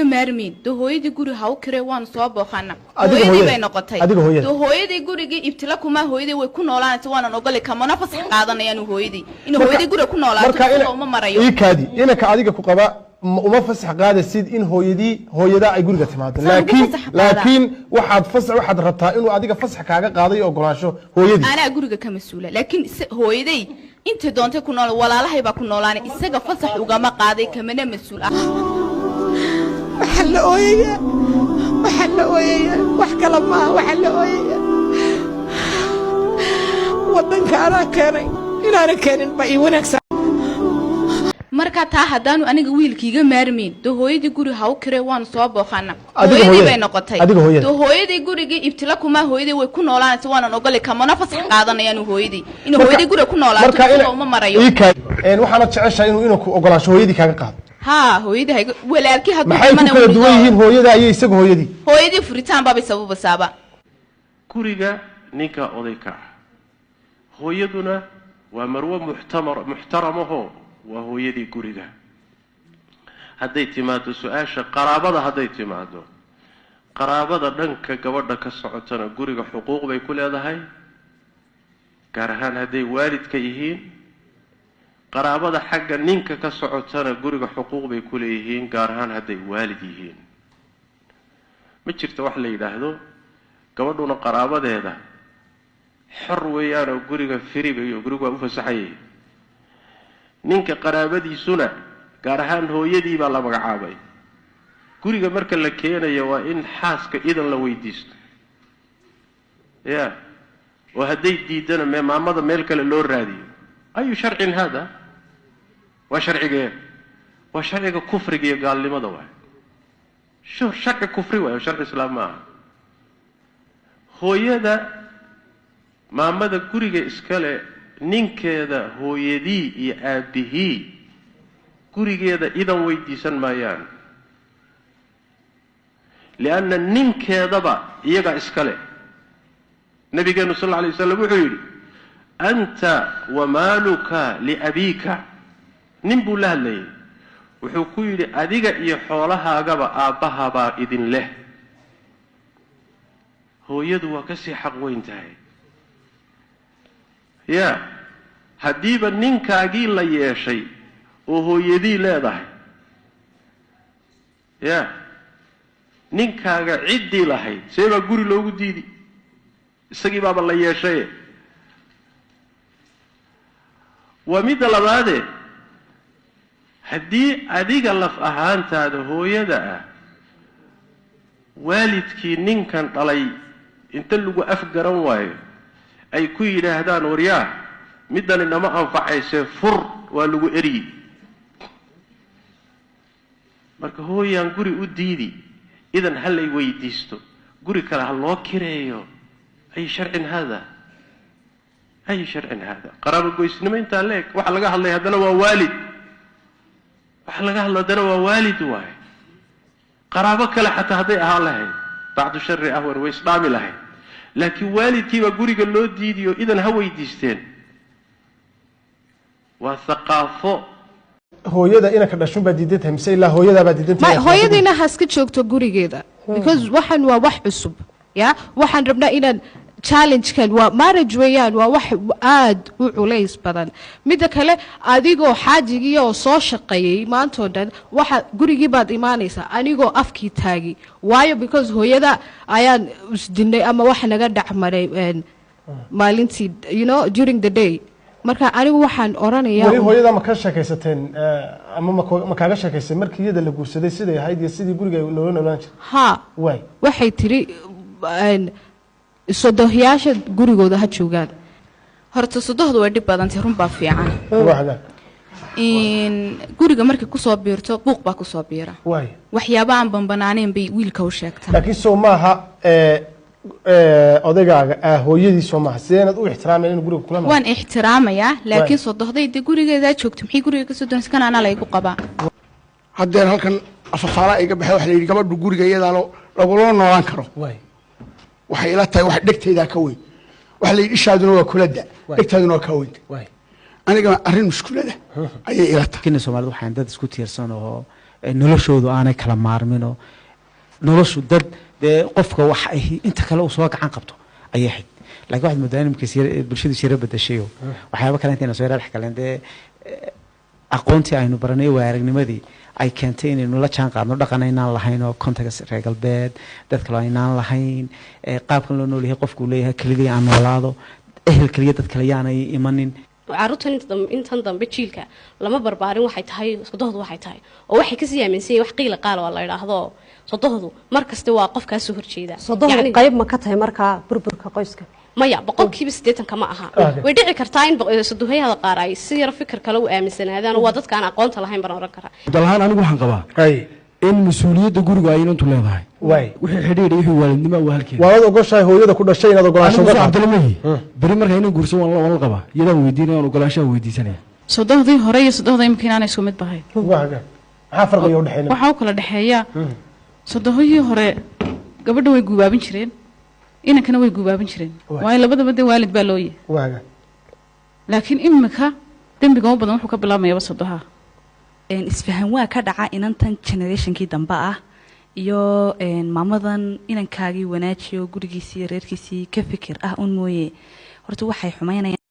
Maarmiin de, hooyadii guri ha u kiree, waanu soo booqana. Adiga Hooyadii hooyada. bay noqotay. Adiga hooyada. De, hooyadii gurigii ibtila kuma, hooyadii way ku noolaanaysa, waanan ogolay, kamana fasax qaadanayaan hooyadii in hooyadii guriga ku noolaato. Marka Isaga uma marayo. Ii kaadi, inanka adiga ku qaba uma fasax qaadaysid in hooyadii, hooyadaa ay guriga timaado? Saan ugu Laakiin fasax qaadaa? Laakiin waxaad rabtaa inuu adiga fasax kaaga qaaday ogolaansho hooyadii. Anaa guriga ka mas-uula, laakiin hooyaday intay doontay ku nool, walaalahay baa ku noolaanay. Isaga fasax ugama qaaday, kamana mas-uul ah. Waxaan la ooyayaa, waxaan la ooyayaa wax kale maaha. Waxaan la ooyayaa waddanka anaa keenay, inaanan keenin ba ii wanaagsan. Marka taa haddaanu aniga wiilkiiga maarmiin, de hooyadii guri ha u kiree, waanu soo booqana. Adiga Hooyadii hooyada. bay noqotay. Adiga hooyada. De, hooyadii gurigii ibtila kuma, hooyadii way ku noolaanaysa, waanan ogolay, kamana fasax qaadanayaan hooyadii in hooyadii guriga ku noolaato. Marka Isaga uma marayo. Ii kaadi. Waxaanad jeceshahay inuu inanku ogolaansho hooyadii kaaga qaado? Haa, hooyadii hayga, walaalkii hadduu Maxay ku dhimana kala wuu duwan yihiin hooyada iyo isaga hooyadii? Hooyadii furitaan baabay sababasaaba. Guriga ninka oday ka ah, hooyaduna waa marwo muxtamar muxtaramaho, waa hooyadii guriga. Hadday timaado su-aasha qaraabada, hadday timaado qaraabada dhanka gabadha ka socotana, guriga xuquuq bay ku leedahay, gaar ahaan hadday waalidka yihiin. Qaraabada xagga ninka ka socotana guriga xuquuq bay ku leeyihiin, gaar ahaan hadday waalid yihiin. Ma jirto wax la yidhaahdo gabadhuna qaraabadeeda xor weeyaanoo guriga firibayo, gurigu waa u fasaxayay. Ninka qaraabadiisuna, gaar ahaan hooyadii baa la magacaabay, guriga marka la keenayo waa in xaaska idan la weydiisto ya, oo hadday diidana me maamada meel kale loo raadiyo. Ayu sharcin haada? Waa sharcigee? Waa sharciga kufriga iyo gaalnimada waay. Sharci kufri waay, sharci islaam ma aha. Hooyada, maamada guriga iskale, ninkeeda hooyadii iyo aabbihii gurigeeda idan weydiisan maayaan, lianna ninkeedaba iyagaa iskale. Nabigeenu sal alla alay waslam wuxuu yidhi: "Anta wa maaluka liabiika." Nin buu la hadlayay, wuxuu ku yidhi: "Adiga iyo xoolahaagaba aabbahabaa idin leh." Hooyadu waa kasii xaq weyn tahay ya. Haddiiba ninkaagii la yeeshay oo hooyadii leedahay ya, ninkaaga ciddii lahayd see baa guri loogu diidi? Isagii baaba la yeeshaye. Waa midda labaade, haddii adiga laf ahaantaada hooyada ah waalidkii ninkan dhalay inta lagu afgaran waayo ay ku yidhaahdaan: "Waryaa, middani nama anfacaysee fur," waa lagu eryi. Marka hooyaan guri u diidi, idan ha lay weydiisto, guri kale ha loo kireeyo, ay sharcin haada? Ay sharcin haada? Qaraabo goysnimo intaa leeg waxa laga hadlay haddana waa waalid. Waxa laga hadla haddana waa waalid waaye. Qaraabo kale xataa hadday ahaan lahayd, bacdu shari ahwan, way isdhaami lahayd, laakiin waalidkiibaa guriga loo diidiyo, idan ha weydiisteen. Waa thaqaafo. Hooyada inanka dhashun baa diidan tahay mise ilaa hooyadaabaa diidan tahay? Ma hooyadiina haska joogto gurigeeda, because waxan waa wax cusub ya. Waxaan rabnaa inaan challengekan, waa marriage weeyaan, waa wax aad u culays badan. Midda kale, adigoo xaajigii oo soo shaqeeyey maantoo dhan, waxa gurigii baad imaanaysaa anigoo afkii taagi waayo, because hooyada ayaan isdinay ama wax naga dhacmaray maalintii, during the day. Marka anigu waxaan oranayaa Weli hooyada ma ka sheekaysateen ama ma kaaga sheekaysay markii iyada la guursaday siday ahayd iyo sidii guriga loola noolaan jiray? Ha. Waay. Waxay tiri sodohyaasha gurigooda ha joogaan. Horta sodohdu way dhib badantay, run baa fiican. Waa hagaag. In guriga markay kusoo biirto, buuq baa kusoo biira. Waay. Waxyaaba aan banbanaaneyn bay wiilka u sheegtaa. Laakiin soo maaha odaygaaga hooyadii soo maaha? Sideenaad u ixtiraamaya inuu guriga kula nool? Waan ixtiraamayaa, laakiin sodohday dee gurigeedaa joogto, maxay guriga kasoo doonaysa? Kan anaa laygu qabaa. Haddeen halkan afafaala iga baxay, waxa la yidhi gabadhu guriga iyadaa lagula noolaan karo. Waay. Waxay ila tahay wax dhegtaydaa ka weyn. Waxa la yidhi ishaaduna waa kulada, dhegtaaduna waa kaa weynta. Waay. Aniga arrin mushkulada ayay ila tahay. Kina Soomaalida waxaan dad isku tiirsan oo Noloshoodu aanay kala maarminoo noloshu dad dee qofka wax ay inta kale uu soo gacan qabto ayay ahayd. Laakiin waxaad moodaa in imika bulshadu sira bedashayo, waxyaaba kale intayna soo yara dhex galeen, dee aqoontii aynu baranay, waa aragnimadii ay keentay inaynu la jaan qaadno dhaqan aynaan lahayn oo context reer galbeed dad kale aynaan lahayn, qaabkan loo nool yahay, qofku uu leeyahay keligii aan noolaado, ehel keliya, dad kale yaanay imanin. Caruurtan intan dambe jiilka lama barbaarin waxay tahay sodohdu, waxay tahay oo waxay kasii aaminsan yihiin wax qiila qaala waa la idhaahdo. Sodohdu mar kasta waa qof kaa soo horjeeda. Sodohdu qayb ma ka tahay markaa burburka qoyska? Maya, 80% ma aha. Way dhici kartaa in sodohyada qaar ay si yar fikir kale u aaminsanaadaan oo waa dadka aan aqoonta lahayn baan oran karaa. Dalahaan anigu waxaan qabaa in mas-uuliyadda gurigu ay inantu leedahay, wixii xidhiidh iyo wixii waalidnimo waa halkeeda. Waad ogoshahay hooyada ku dhashay inaad ogolaansho Anigu uga soo qaadato? Cabdilmahi beri markaa inaan guurso waan la qabaa, iyadaan weydiinaya, waan ogolaanshaha weydiisanaya. Sodohdii hore iyo sodohda imika inaanay isku mid bahay. Waa hagaag. Maxaa farqiga u dhexeynaya? Waxaa u kala dhexeeya, sodohoyii hore gabadha way guubaabin jireen, inankana way guubaabin jireen, waayo labadaba dee waalid baa loo yahay. Waa hagaag. Laakiin imika dembiga u badan wuxuu ka bilaabayaba sodoha. Isfahan waa ka dhaca inantan generationkii dambe ah iyo maamadan inaankaagii wanaajiyo, gurigiisii iyo reerkiisii ka fikir ah un mooye, horta waxay xumaynayaan.